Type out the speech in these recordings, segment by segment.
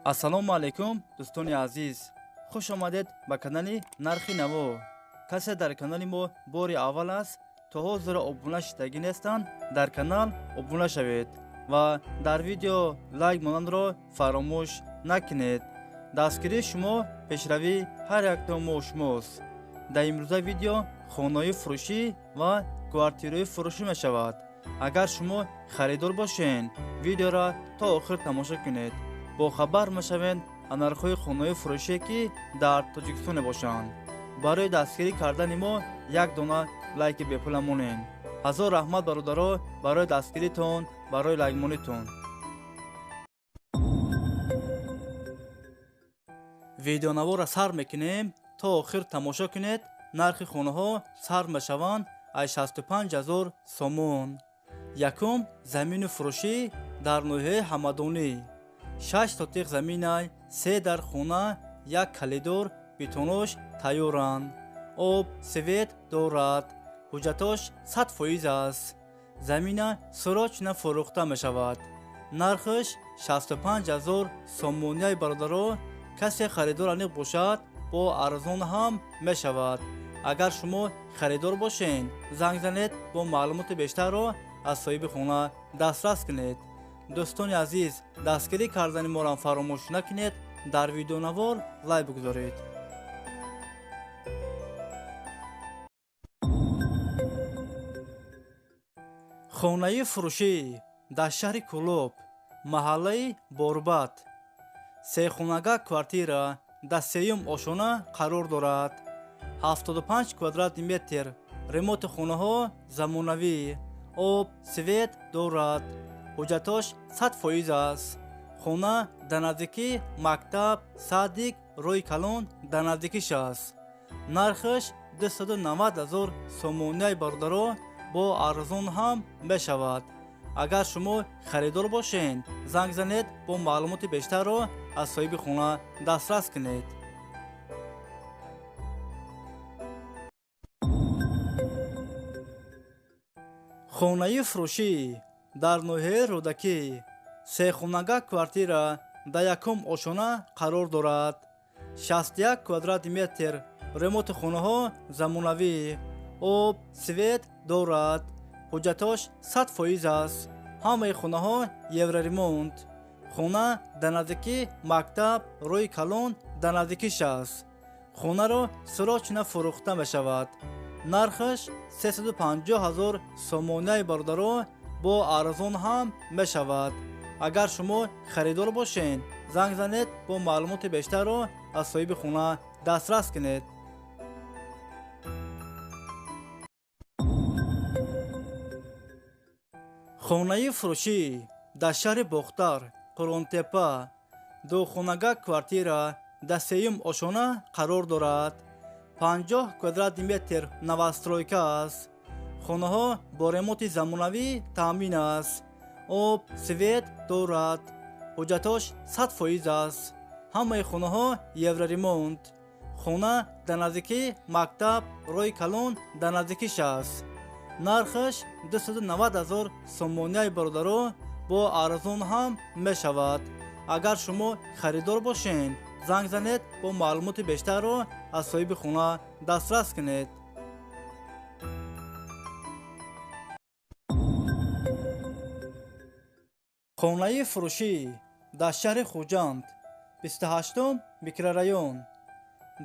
Ассалому алайкум, дӯстони азиз, хуш омадед ба канали Нархи Наво. Касе дар канали мо бори аввал аст, то ҳозир обуна шидагӣ нестанд, дар канал обуна шавед ва дар видео лайк монандро фаромӯш накунед. Дастгирии шумо пешравии ҳар якто мо шумост. Дар имрӯза видео хонаҳои фурӯшӣ ва квартираҳои фурӯшӣ мешавад. Агар шумо харидор бошед, видеоро то охир тамошо кунед, бохабар мешавед аз нархҳои хонаҳои фурӯшие, ки дар Тоҷикистон мебошанд. Барои дастгирӣ кардани мо як дона лайки бепула монед. Ҳазор раҳмат, бародаро, барои дастгиритон, барои лайкмонитон. Видеонаворро сар мекунем, то охир тамошо кунед. Нархи хонаҳо сар мешаванд аз 65 ҳазор сомон. Якум замини фурӯшӣ дар ноҳияи Ҳамадонӣ, 6 сотиқ заминай, се дар хона, як калидор, бетонош тайёранд, об, свет дорад, ҳуҷҷатош 100% аст. Замина срочно фурӯхта мешавад. Нархаш 65 ҳазор сомонияи, бародаро. Касе харидор аниқ бошад, бо арзон ҳам мешавад. Агар шумо харидор бошед, занг занед, бо маълумоти бештарро аз соҳиби хона дастрас кунед. Дӯстони азиз, дастгирӣ кардани моро фаромӯш накунед, дар видеонавор лайк бигузоред. Хонаи фурӯшӣ дар шаҳри Кӯлоб, маҳаллаи Борбад, сехонага квартира дар сеюм ошона қарор дорад, 75 квадратный метр. Ремонти хонаҳо замонавӣ, об, свет дорад, ҳуҷҷатош 100% аст. Хона дар наздикии мактаб, садик, роҳи калон дар наздикиш аст. Нархаш 290 ҳазор сомонияи, бародаро, бо арзон ҳам мешавад. Агар шумо харидор бошед, занг занед, бо маълумоти бештарро аз соҳиби хона дастрас кунед. Хонаи фурӯшӣ дар ноҳияи Рӯдакӣ, сехонага квартира дар якум ошона қарор дорад, 61 квадратный метр. Ремонти хонаҳо замонавӣ, об, свет дорад, ҳуҷҷатош 100% аст. Ҳамаи хонаҳо евроремонт. Хона дар наздикии мактаб, роҳи калон дар наздикиш аст. Хонаро срочно фурӯхта мешавад. Нархаш 350 ҳазор сомонияи, бародаро, бо арзон ҳам мешавад. Агар шумо харидор бошед, занг занед, бо маълумоти бештарро аз соҳиби хона дастрас кунед. Хонаи фурӯшӣ дар шаҳри Бохтар, Қурғонтеппа, духонага квартира дар сеюм ошона қарор дорад, 50 квадратный метр, новостройка аст. Хонаҳо бо ремонти замонавӣ таъмин аст, об, свет дорад, ҳуҷҷатош 100% аст. Ҳамаи хонаҳо евроремонт. Хона дар наздикии мактаб, роҳи калон дар наздикиш аст. Нархаш 290 ҳазор сомонияи, бародаро, бо арзон ҳам мешавад. Агар шумо харидор бошед, занг занед, бо маълумоти бештарро аз соҳиби хона дастрас кунед. Хонаи фурӯшӣ дар шаҳри Хуҷанд, 28-ум микрорайон,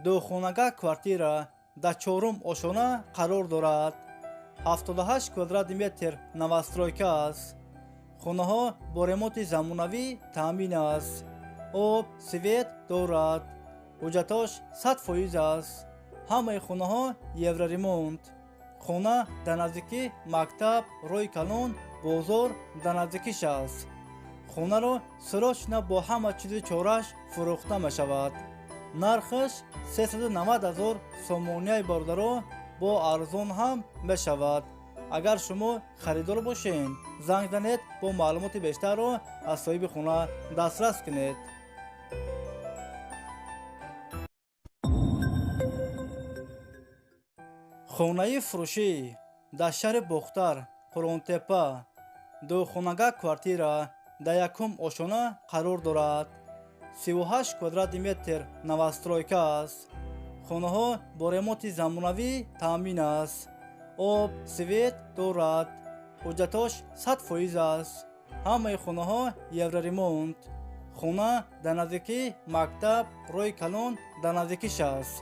духонага квартира дар чорум ошона қарор дорад, 78 квадратный метр, новостройка аст. Хонаҳо бо ремонти замонавӣ таъмин аст, об, свет дорад, ҳуҷҷатош 100% аст. Ҳамаи хонаҳо евроремонт. Хона дар наздикии мактаб, роҳи калон, бозор дар наздикиш аст. Хонаро срочно бо ҳама чизи чораш фурӯхта мешавад. Нархаш 390 ҳазор сомонияи, бародаро, бо арзон ҳам мешавад. Агар шумо харидор бошед, занг занед, бо маълумоти бештарро аз соҳиби хона дастрас кунед. Хонаи фурӯшӣ дар шаҳри Бохтар, Қурғонтеппа, духонага квартира дар якум ошона қарор дорад. 38 квадрати метр новостройка аст. Хонаҳо бо ремонти замонавӣ таъмин аст. Об, свет дорад. Ҳуҷҷатош 100% аст. Ҳамаи хонаҳо евроремонт. Хона дар наздикии мактаб, роҳи калон дар наздикиш аст.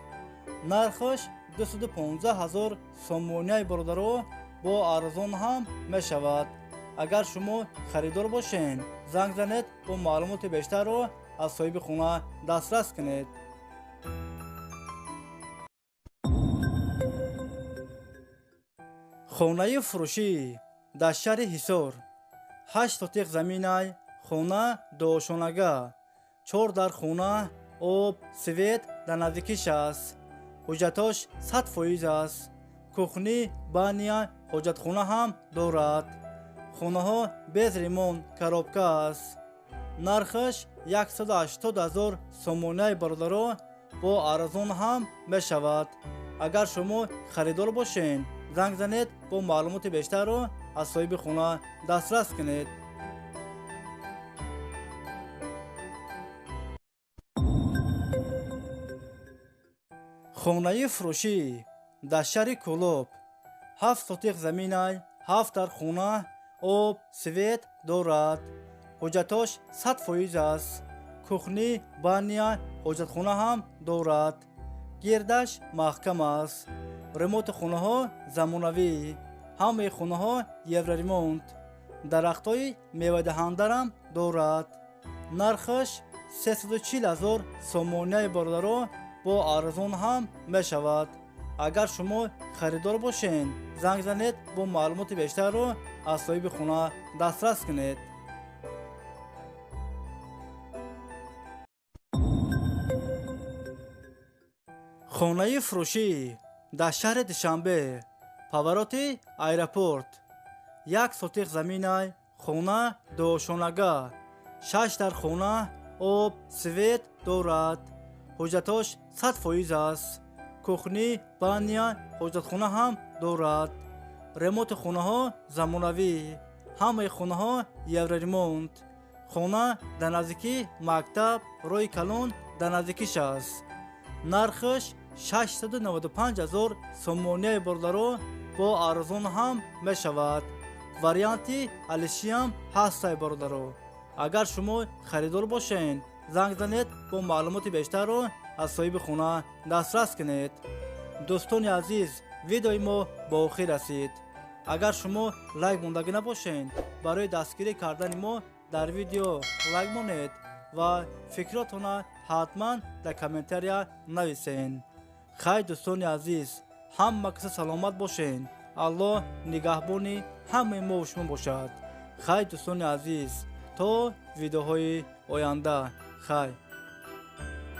Нархаш 215 000 сомонияи бародаро бо арзон ҳам мешавад. Агар шумо харидор бошед, занг занед, бо маълумоти бештарро аз соҳиби хона дастрас кунед. Хонаи фурӯшӣ дар шаҳри Ҳисор. 8 сотиқ заминай, хона дуошонага, 4 дар хона, об, свет дар наздикиш аст. Ҳуҷҷатош 100% аст. Кухни, баня, ҳоҷатхона ҳам дорад. Хонаҳо без ремонт, коробка аст. Нархаш 180 000 сомонияи бародаро бо арзон ҳам мешавад. Агар шумо харидор бошед, занг занед, бо маълумоти бештарро аз соҳиби хона дастрас кунед. Хонаи фурӯшӣ дар шаҳри Кӯлоб. 7 сотиқ заминай, 7 дар хона, об, свет дорад. Ҳуҷҷатош 100% аст. Кухни, баня, ҳоҷатхона ҳам дорад. Гирдаш маҳкам аст. Ремонти хонаҳо замонавӣ. Ҳамаи хонаҳо евроремонт. Дарахтҳои мевадаҳандарам дорад. Нархаш 340 000 сомонияи бародаро бо арзон ҳам мешавад. Агар шумо харидор бошед, занг занед, бо маълумоти бештарро аз соҳиби хона дастрас кунед. Хонаи фурӯшӣ дар шаҳри Душанбе, повороти аэропорт. 1 сотиқ заминай, хона дуошонага, 6 дар хона, об, свет дорад. Ҳуҷҷатош 100% аст. Кухни, баня, ҳоҷатхона ҳам дорад. Ремонти хонаҳо замонавӣ. Ҳамаи хонаҳо евроремонт. Хона дар наздикии мактаб, роҳи калон дар наздикиш аст. Нархаш 695 000 сомонияи бародаро бо арзон ҳам мешавад. Варианти алишиам ҳастай бародаро. Агар шумо харидор бошед, занг занед, бо маълумоти бештарро аз соҳиби хона дастрас кунед. Дӯстони азиз, видеои мо ба охир расид. Агар шумо лайк мондагӣ набошед, барои дастгирӣ кардани мо дар видео лайк монед ва фикротонро ҳатман дар комментария нависед. Хай дӯстони азиз, ҳама каса саломат бошед. Аллоҳ нигаҳбони ҳамаи мо шумо бошад. Хай дӯстони азиз, то видеоҳои оянда. Хай.